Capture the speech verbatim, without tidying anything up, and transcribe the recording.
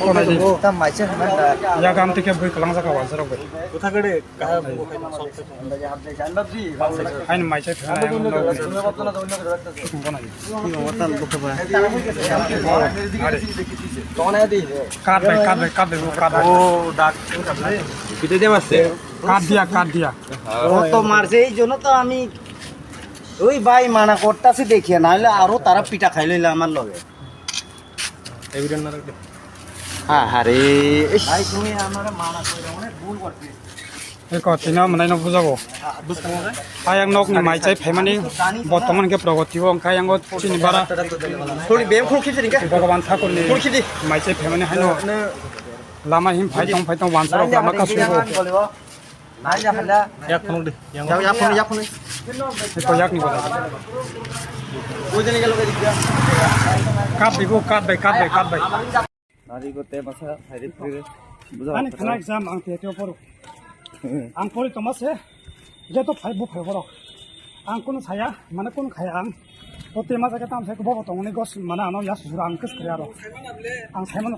Konai di. Tam mai se hwnba da. Ya gam tike bui kalang jaka wansa rok bai. Kotha kade kaha buko khai sot khai. Hain mai se thana. Konai di. Kat bai, kat bai, kat bai, kat bai. Oh, dak. Kita dia mas ya. Kat dia, kat dia. ও তো মারছে, এই জন্য তো আমি ওই ভাই মানা করতেছি দেখিয়া, নাহলে আরো তারা পিটা খাইলইলো আমার লগে। Evidence না রাখলে। হ্যাঁ, হ্যাঁ রে। ইস। ভাই, তুমি আমারে মানা করে অনেক ভুল করছো। Eko tino mwnai no bujago. Ayang nok ni mai chai phaimani bo tongmani khe progoti o wngkha, ayang o chini bara Khuldi, bem khul khibidi khe. Bhagavan Thakur ni Khul khibidi. Mai chai phaimani haino lama him phai tong phai tong wansa rok lama kasu. Yak phunuk di. Yak, yak phunuk, yak phunuk. Eko yak ni bwla. Kap di bo, kap bai, kap bai, kap bai. Nari ko te masa, hari phire. Ani khana exam ang te te poro. Ang pori toma se. Je to phai bo phai poro. Ang kono saya, mane kono khaya ang. O te masa ke tam se ko bo tong ni gos mane ano ya sura ang kes khaya ro. Ang sai mano.